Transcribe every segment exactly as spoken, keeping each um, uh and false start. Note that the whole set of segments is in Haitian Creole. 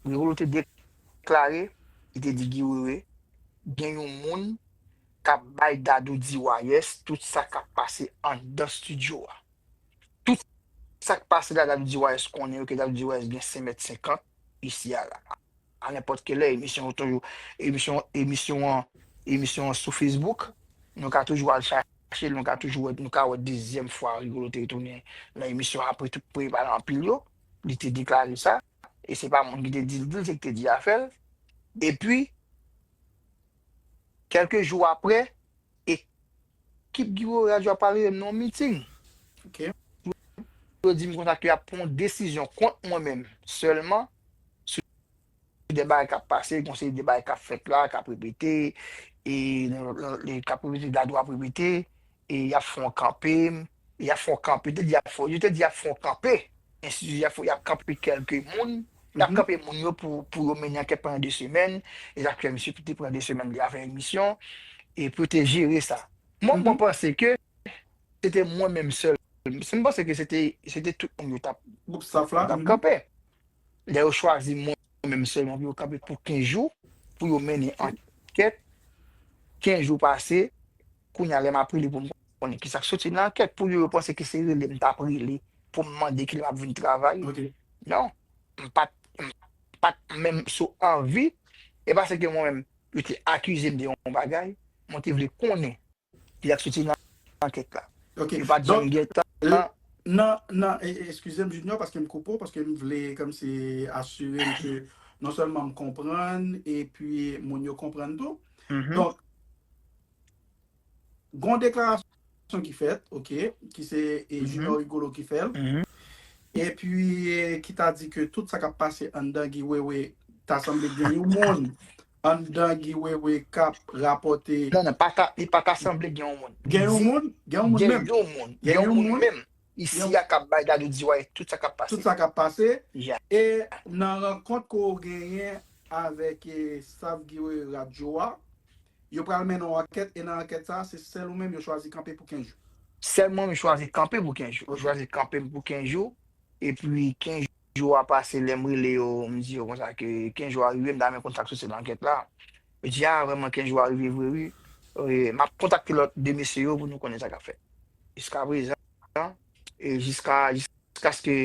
Rigolo te deklare, li te di Guy Wewe, gen yon moun k ap bay Dadou D Y S tout sa k ap pase anndan estidyo a. Tout sa k pase la, Dadou D Y S konnen yo, ke Dadou D Y S gen senk mèt senkant isi a la. A nenpòt ki lè, emisyon an toujou, emisyon, emisyon an, emisyon an sou Facebook, nou ka toujou al chache l, nou ka toujou wè, nou ka wè dezyèm fwa Rigolo te retounen nan emisyon apre tout premye pale anpil yo, li te deklare sa, e se pa moun ki te di l di l, se ki te di afè l. Epi, kèlke jou apre, ekip Guy Wewe Radio ap pale m nan yon miting. Ok. Yo di m konsa ke y ap pran yon desizyon kont mwen menm sèlman sou de bagay k ap pase, gon seri de bagay k ap fèt la, k ap repete, e nan- nan- e k ap repete, Dadou ap repete, e y ap fè yon kanpe, y ap fè yon kanpe, yo te di y ap fè, yo te di y ap fè yon kanpe, enstititè, y ap fè- y ap kanpe kèlke moun, y ap Mhm. kanpe moun yo pou, pou yo mennen ankèt pandan de semèn, e sa k fè misye te pran de semèn li avè emisyon, e pou yo te jere sa. Mwen, Mhm. mwen panse ke se te mwen menm sèl. Si m panse ke se te, se te tout moun yo t ap, Gwoup staff la. t ap Mhm. kanpe. Lè yo chwazi mwen menm sèlman pou yo kanpe pou kenz jou, pou yo mennen ankèt, kenz jou pase, kounye a lè m ap rele pou m konnen ki sa k soti nan ankèt, pou yo, yo panse ke se rele m t ap rele pou m mande kilè m ap vin travay. Ok. Non, m pa t, m pa t menm sou anvi, e paske mwen menm, yo te akize m de yon bagay, mwen te vle konnen ki sa k soti nan ankèt la. Ok. Yo pa t janm Donk, gen tan. l- nan, nan, e- e- eskize m, Junior, paske m koupe w, paske m vle kòmsi asire m ke non sèlman m konprann, epi moun yo konprann tou. Mhm. Donk, gon deklarasyon ki fèt, ok, ki se e, Mhm. Junior Rigolo ki fè l. Mhm. Epi, e, ki ta di ke tout sa k ap pase anndan Guy Wewe, ta sanble gen yon moun anndan Guy Wewe k ap rapòte. Non, non, pa ta, li pa ta sanble gen yon moun. Gen yon Di- moun? Gen yon moun Gen menm? yon moun. Gen Gen yon yon moun moun? menm. Isi Gen- a k ap bay Dadou D Y S tout sa k ap pase. Tout sa k ap pase. Yeah. E nan rankont ke w genyen avèk e, staff Guy Wewe Radio a, yo pral mennen yon ankèt, e nan ankèt sa, se sèl ou menm yo chwazi kanpe pou kenz jou. Sèl mwen, m chwazi kanpe pou kenz jou. Ok. Chwazi kanpe m pou kenz jou. Epi kenz jou a pase, lè m rele yo, m di yo konsa ke kenz jou a rive, m ta renmen konn sa k soti nan ankèt la. Yo di, a, vrèman, kenz jou a rive vre, wi. E, m ap kontakte lòt de mesye yo pou nou konnen sa k ap fèt. Jiska prezan, e jiska, jiskaske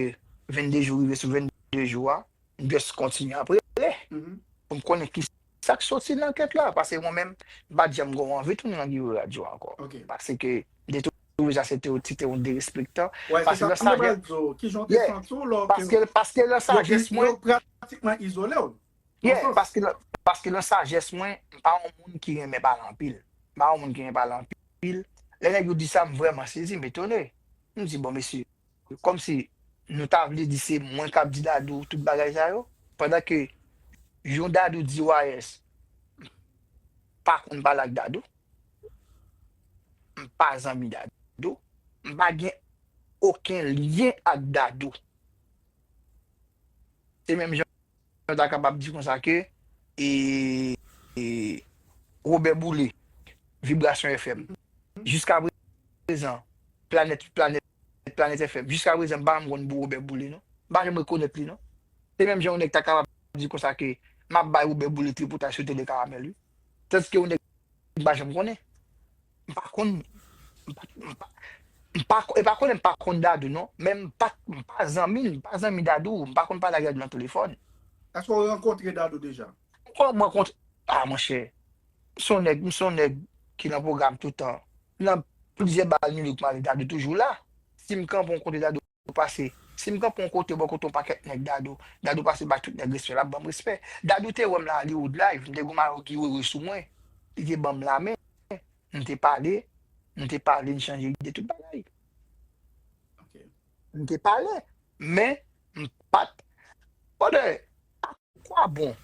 vennde jou rive sou vennde jou a, m just kontinye ap rele Mhm. pou m konnen ki sa k soti nan ankèt la. Paske mwen menm, m pa t janm gen anvi tounen nan Guy Wewe Radio ankò. Ok. Paske m te twouve sa se te, se te yon derespektan. Wè, se Paske sa nan m te pral sajès, di w. Ki jan w te yeah, santi w lè w te paske, paske nan yo, sajès yo mwen, pratikman izole w. yeah, Nan sans. Paske nan, paske nan sajès mwen, m pa yon moun ki renmen pale anpil. M pa yon moun ki renmen pale anpil. Lè nèg yo di sa, m vrèman sezi, m etone. M di, bon, mesye, kòmsi nou ta vle di se mwen k ap di Dadou tout bagay sa yo, pandan ke yon Dadou D Y S pa konn pale ak Dadou, m pa zanmi Dadou, m pa gen okenn lyen ak Dadou. Se menm jan yo ta kapab di konsa ke e, e, Robert Boulé, Vibration F M. Jiska prezan, Planèt, Planèt, Planèt F M. Jiska prezan, m pa janm konn Robert Boulé, non. M pa janm rekonèt li, non. Se menm jan yon nèg ta kapab di konsa ke m ap bay Robert Boulé tripotay sou Tele Karamèl, wi. Tandiske yon nèg m pa janm konnen. M pa konn, m pa, m pa, m pa, e pa konnen m pa konn Dadou, non. Men m pa, m pa zanmi, m pa zanmi Dadou, m pa konn pale ak Dadou nan telefòn. Èske w rankontre Dadou deja? Kòman kont, a, monchè, m se yon nèg, m se yon nèg ki nan pwogram toutan. Nan plizyè bal New Look m ale, Dadou toujou la. Si m kanpe yon kote, Dadou pase. Si m kanpe yon kote, bò kote yon pakèt nèg, Dadou, Dadou pase bay tout nèg respè, l ap ban m respè. Dadou te wè m nan Hollywood Live, m te gen yon mayo Guy Wewe sou mwen. Li te ban m lamen. M te pale, m te pale, n chanje ide, tout bagay. Ok. M te pale, men m pa t, brother, a kwa bon?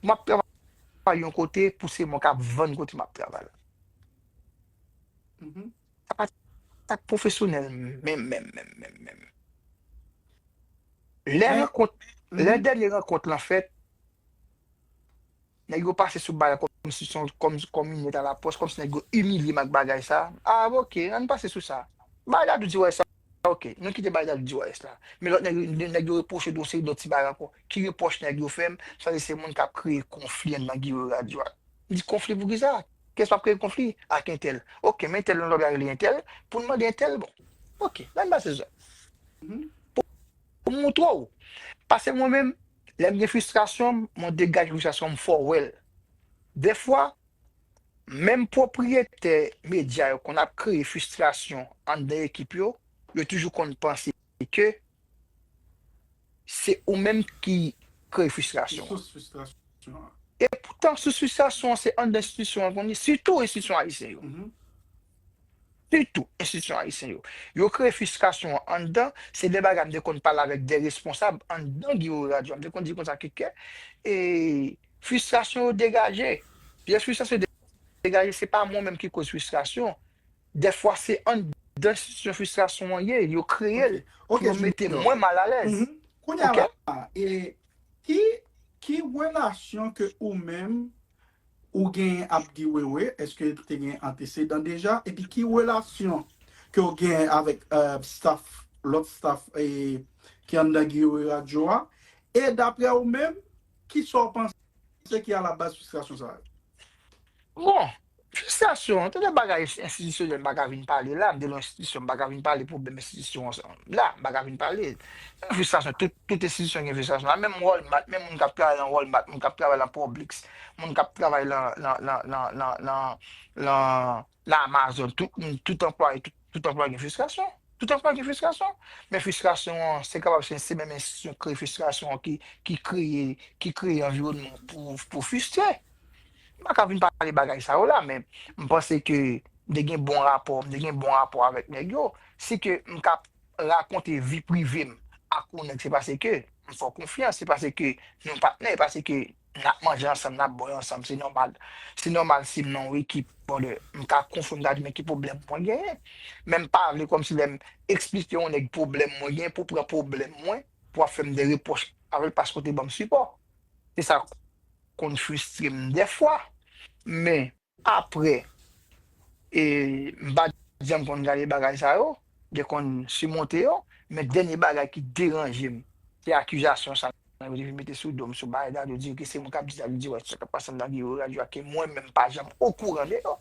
M ap travay yon kote pou se mwen k ap vann kote m ap travay la. Mhm. Sa pa t, sa pa t pwofesyonèl menm, menm, menm, menm, menm. Lè Men- rankont, lè Mhm. dènye rankont lan fèt, nèg yo pase sou bagay kòmsi se yon, kòm, kòm yon lèt alapòs, kòmsi nèg yo imilye m ak bagay sa. A, ok, ann pase sou sa. Bagay Dadou di wè sa, Ok, nou kite bagay la di wayès la. Men lòt nèg, nèg yo repwoche w yon seri dòt ti bagay ankò. Ki repwòch nèg yo fè m? Sa se moun k ap kreye konfli anndan Guerrier Radio a. M di konfli pou ki sa? Kiyès p ap kreye konfli ak entèl? Ok, men entèl, nou lòt rele entèl, pou n mande entèl, bon. Ok, la n pase sa. Pou, pou m montre w. Paske mwen menm, lè m gen fristrasyon, mwen degaje fristrasyon, m fè w wè l. Dèfwa, menm pwopriyetè medya yo konn ap kreye fristrasyon anndan ekip yo, yo toujou konn panse ke se ou menm ki kreye fristrasyon an. Sous fristrasyon an. E poutan, sous fristrasyon an, se anndan enstitisyon an konn ye, sitou enstitisyon ayisyen yo. Sitou enstitisyon ayisyen yo. Yo kreye fristrasyon an anndan, se de bagay m te konn pale avèk de responsab anndan Guerrier Radio. M te konn di konsa ke, ke, e, fristrasyon yo degaje. Pyès fristrasyon yo degaje, se pa mwen menm ki koz fristrasyon. Dèfwa, se anndan enstitisyon fristrasyon an ye, yo kreye l pou yo mete mwen malalèz. Kounye a la, e, ki, ki relasyon ke ou menm ou genyen ak Guy Wewe? Èske te gen antesedan deja? Epi ki relasyon ke w genyen avèk, e, staff, lòt staff, e, ki anndan Guerrier Radio a? E daprè ou menm, ki sa w panse ki alabaz fristrasyon sa yo? Bon, fristrasyon, tout bagay enstitisyonèl, m pa ka vin pale la, m te nan enstitisyon, m pa ka vin pale pwoblèm enstitisyon an la, m pa ka vin pale. Fristrasyon, tout, tout enstitisyon gen fristrasyon. Menm Walmart, menm moun k ap travay nan Walmart, moun k ap travay nan Publix, moun k ap travay nan, nan, nan, nan, nan, nan, nan, nan Amazon, tout, tout anplwaye, tout, tout anplwaye gen fristrasyon. Tout anplwaye gen fristrasyon. Men fristrasyon an, se kapab se, se menm enstitisyon ki kreye fristrasyon an ki, ki kreye, ki kreye anviwònman pou, pou fristre. M pa ka vin pale bagay sa yo la, men m panse ke m te gen bon rapò, m te gen bon rapò avèk nèg yo. Si ke m ka rakonte vi prive m ak yon nèg, se paske m fè w konfyans, se paske nou patnè, paske n ap manje ansanm, n ap bwè ansanm, se nòmal. Se nòmal si m nan yon ekip, brother, m ka konfye w, m ka di, men ki pwoblèm mwen genyen. Men m pa vle kòmsi lè m eksplike yon nèg pwoblèm mwen genyen, pou w pran pwoblèm mwen, pou w ap fè m de repwòch avè l paske w te ban m sipò. Se sa k konn fristre m dèfwa. Men apre, e, m pa t janm konn gade bagay sa yo, m te konn simonte yo, men dènye bagay ki deranje m, se akizasyon sa yo te vin mete sou do m, sou bagay la, yo di ke se mwen k ap di sa, yo di, wè, sa k ap pase anndan Guerrier Radio a, ke mwen menm m pa janm okouran de yo.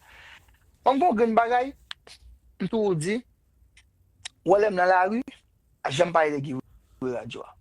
Ban m gon grenn bagay, m toujou di, w wè lè m nan lari, a janm pale de Guerrier Radio a.